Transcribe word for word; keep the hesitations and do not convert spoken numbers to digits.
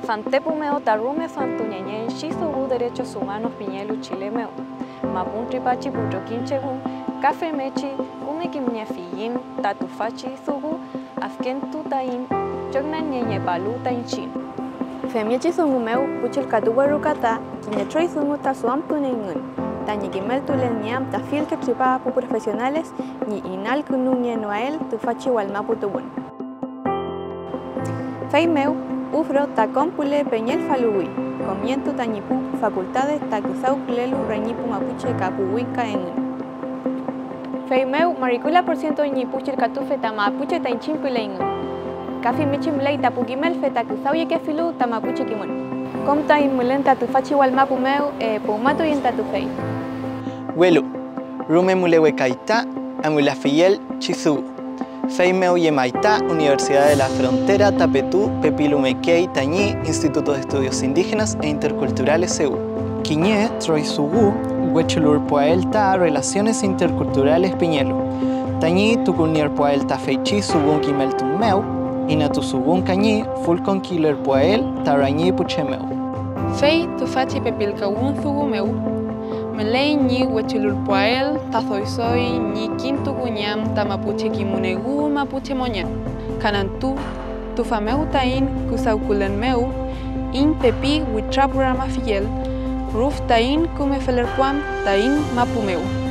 Fantepu mew ta rume duamtunieñen Chi Dugu Derechos Humanos pingelu Chile mew, mapun tripachi pu trokiñche wün, ka femngechi küme kimniefiyiñ ta tüfachi dugu adkentu taiñ chongnannieñepalu ta iñchiñ. Femngechi dungu mew, pu chillkatuwe ruka ta kiñe troy dungu ta duamtunieyngün tañi kimeltulen ñi am ta fillke tripa pu profesionales ñi inalkünungenoael tüfachi wall mapu tuwün. Feymew, UFRO ta kom püle peñelfaluwi, komientu tañi pu fakultades ta küdawkülelu reñi pu mapuche ka pu wingka engün. Feymew, marikula por ciento ñi pu chillkatufe ta mapuche ta iñchiñ püleyngün. Ka femngechi müley ta pu kimelfe ta küdawyekefilu ta mapuche kimün. Kom taiñ mülen ta tüfachi wall mapu mew, eh, puwmatuyün ta tüfey. Welu, rume mülewekay ta amulafiyel chi dungu. Feymew llemay ta Universidad de la Frontera ta petu pepilumekey tañi Instituto de Estudios Indígenas e Interculturales, SEU, kiñe troy dungu wechulurpuael ta Relaciones Interculturales pingelu, tañi tukulnierpuael ta feychi dungu kimeltun mew, inatuduwün ka ñi fülkonkilerpuael ta reñi pu che mew. Fey tüfachi pepilkawün dungu mew, müley ñi wechululpuael ta doy doy ñi kintukuñam ta mapuche kimün egu mapuche mongen, kanantu, tüfa mew taiñ küdawkülen mew, iñ pepi witrapuramafiel, rüf taiñ küme felerpuam taiñ mapu mew.